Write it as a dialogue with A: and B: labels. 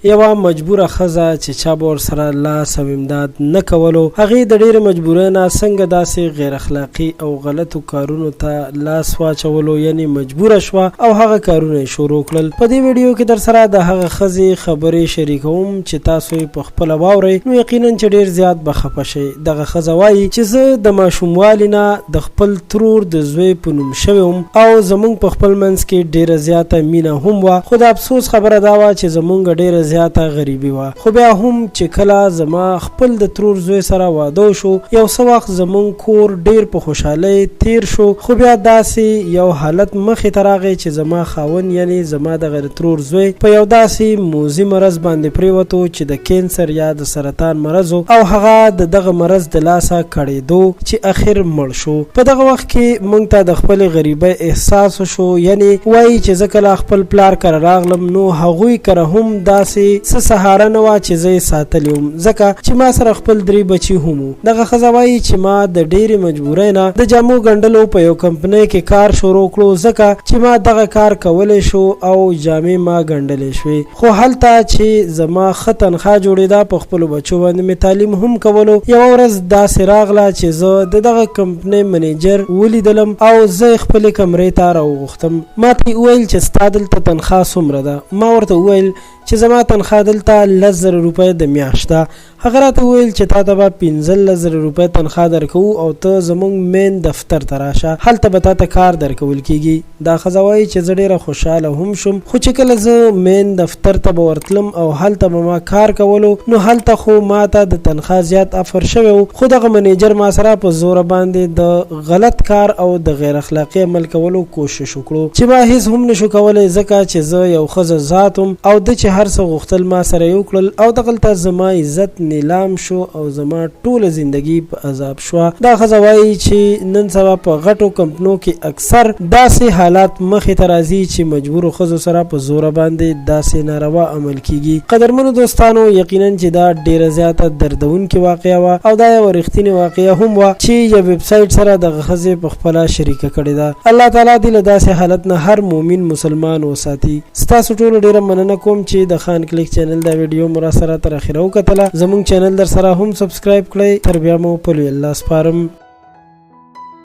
A: یوه مجبوره ښځه چې چا به ورسره لاس او امداد نه کولو، هغې د ډېرې مجبورۍ نه څنګه داسې غیر اخلاقي او غلطو کارونو ته لاس واچولو، یعنې مجبوره شوه او هغه کارونه یې شروع کړل. په دې ویډیو کې درسره د هغه ښځې خبرې شریکوم چې تاسو یې په خپله واورئ نو یقینا چې ډېر زیات به خفه شئ. دغه ښځه وایي چې زه د ماشوموالي نه د خپل ترور د زوی په نوم شوې وم او زمونږ په خپل منځ کې ډېره زیاته مینه هم وه، خو د افسوس خبره دا وه چې زمونږ ډېره زیاته غریبي وه، خو بیا هم چې کله زما خپل د ترور زوی سره واده وشو یو څه وخت زمونږ کور ډېر په خوشحالۍ تېر شو، خو بیا داسې یو حالت مخې ته راغی چې زما خاوند یعنې زما دغه د ترور زوی په یو داسې موذي مرض باندې پرېوتو چې د کینسر یا د سرطان مرض و او هغه د دغه مرض د لاسه کړېدو چې اخر مړ شو. په دغه وخت کې مونږ ته د خپلې غریبۍ احساس وشو، یعنې وایي چې زه کله خپل پلار کره راغلم نو هغوی کره هم داسې څه سهاره نه وه چې زه یې ساتلې وم، ځکه چې ما سره خپل درې بچي هم وو. دغه ښځه وایي چې ما د ډېرې مجبورۍ نه د جامو ګنډلو په یو کمپنۍ کې کار شروع کړو، ځکه چې ما دغه کار کولی شو او جامې ما ګنډلې شوې. خو هلته چې زما ښه تنخوا جوړېده په خپلو بچو باندې مې تعلیم هم کولو. یوه ورځ داسې راغله چې زه د دغه کمپنۍ منیجر ولیدلم او زه یې خپلې کمرې ته راوغوښتم. ماته یې وویل چې ستا دلته تنخوا څومره ده؟ ما ورته وویل چې زما تنخوا دلته 10,000 روپۍ د میاشت ده. هغه راته وویل چې تاته به 15,000 روپۍ تنخوا درکوو او ته زموږ مین دفتر ته راشه، هلته به تاته کار درکول کیږي. دا ښځه وایي چې زه ډیره خوشحاله هم شوم، خو چې کله زه مین دفتر ته به ورتلم او هلته به ما کار کولو نو هلته خو ماته د تنخوا زیات افر شوی و، خو دغه منیجر ما سره په زوره باندې د غلط کار او د غیر اخلاقي عمل کولو کوشش وکړو چې ما هیڅ هم نشو کولی، ځکه چې زه یو ښځه ذات وم او ده چې هر څه غوښتل ما سره یې وکړل او دغلته زما عزت نیلام شو او زما ټوله زندګي په عذاب شوه. دا ښځه وایي چې نن سبا په غټو کمپنو کې اکثر داسې حالات مخې ته راځي چې مجبورو ښځو سره په زوره باندې داسې ناروا عمل کیږي. قدرمنو دوستانو، یقینا چې دا ډیره زیاته دردونکې واقعه وه او دا یوه رښتینې واقعه هم وه چې یو ویب سایټ سره دغه ښځې په خپله شریکه کړې ده. الله تعالی دې له داسې حالت نه هر مؤمن مسلمان وساتي. ستاسو ټولو ډیره مننه کوم چې د خان کلیک چینل دا ویډیو مو راسره تر اخره وکتله. زموږ چینل درسره هم سبسکرایب کړئ. تر بیا مو په لوی الله سپارم.